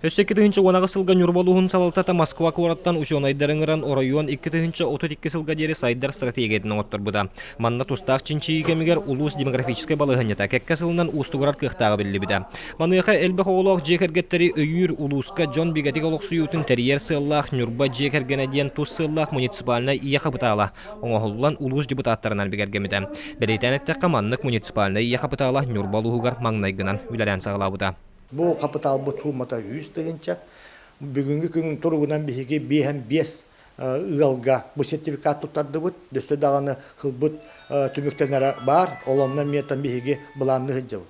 Өссө 2018 сылга Ньурба улууһун салалтата Москва куораттан учуонайдары ыҥыран оройуон 2032 сылга диэри сайдар стратегиятын оҥотторбута. Манна тустаах чинчийии кэмигэр улуус демографическай балаһыанньата кэккэ сылынан уустугурар кыахтааҕа биллибитэ. Маныаха элбэх оҕолоох дьиэ кэргэттэри өйүүр улууска дьон бигэтик олохсуйуутун тэрийэр сыаллаах Ньурба дьиэ кэргэнэ диэн тус сыаллаах муниципальнай ийэ хапытаала оҥоһуллан улуус депутаттарынан бигэргэммитэ. Бэлиэтээн эттэххэ, маннык муниципальнай ийэ хапытаала Ньурба улууһугар маҥнайгынан үлэлээн саҕалаабыта. Бу хапытаалбыт суумата 100 тыһыынча. Бүгүҥҥү күн туругунан биһиги 55 ыалга бу сертификат туттардыбыт. Өссө даҕаны ылбыт түмүктэнэрэ баар. Ол онно эмиэ биһиги былаанныы сылдьабыт.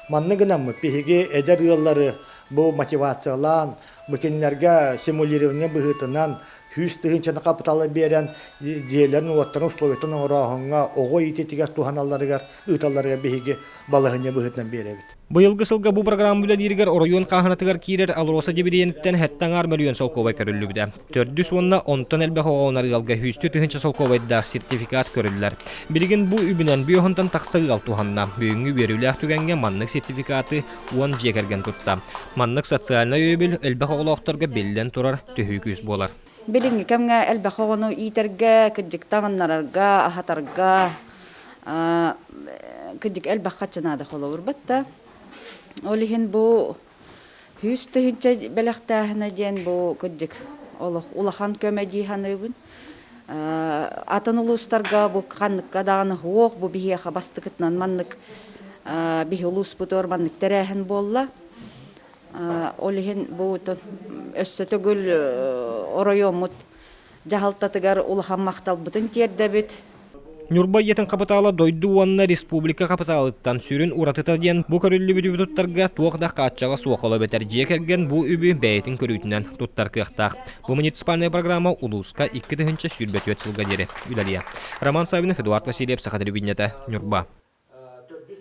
Манна гынаммыт биһиги эдэр ыаллары бу мотивациялаан, бу кинилэргэ стимулирование быһыытынан 100 тыһыынчаны хапытаалы биэрэн дьиэлэрин уоттарын условиятын оҥорооһуҥҥа оҕо иитиитигэр туһаналларыгар ыыталларыгар биһиги балаһыанньа быһыытынан биэрэбит. Быйылгы сылга бу программа үлэлииригэр оройуон хааһынатыгар киирэр АЛРОСА дивидениттэн сэттэ аҥаар мөлүйүөн солкуобай көрүллүбүтэ. Төрдүс уонна онтон элбэх оҕолонор ыалга сүүстүү тыһыынча солкуобайдаах сертификат көрүллэр. Билигин бу үбүнэн бүөһүнтэн тахса ыал туһанна. Бүгүҥҥү үөрүүлээх түгэҥҥэ маннык сертификаты 10 дьиэ кэргэн тутта. Маннык социальнай өйөбүл элбэх оҕолоохторго биллэн турар төһүү күүс буолар. Билиҥҥи кэмҥэ элбэх оҕону иитэргэ, кырдьыктан таҥыннарарга, аһатарга кырдьык элбэх харчы наада холобур батта. Ол иһин бу 100 тыһыынча бэлэхтээһинэ диэн бу кырдьык олох улахан көмө дии саныыбын. Атын улуустарга бу ханныкка даҕаны суох бу биһиэхэ бастакытынан маннык биһи улууспутугар маннык тэрээһин буолла. Ол иһин бу өссө төгүл оройуоммут дьаһалтатыгар улахан махталбытын тиэрдэбит. Ньурба ийэтин хапытаала дойду уонна республика хапытаалыттан сүрүн уратыта диэн бу көрүллүбүт үбү туттарга туох да хааччаҕа суох ол эбэтэр дьиэ кэргэн бу үбү бэйэтин көрүүтүнэн туттар кыахтаах. Бу муниципальнай программа улууска 2024 сылга диэри үлэлиэ. Роман Саввинов, Эдуард Васильев, Саха телевидениета, Ньурба.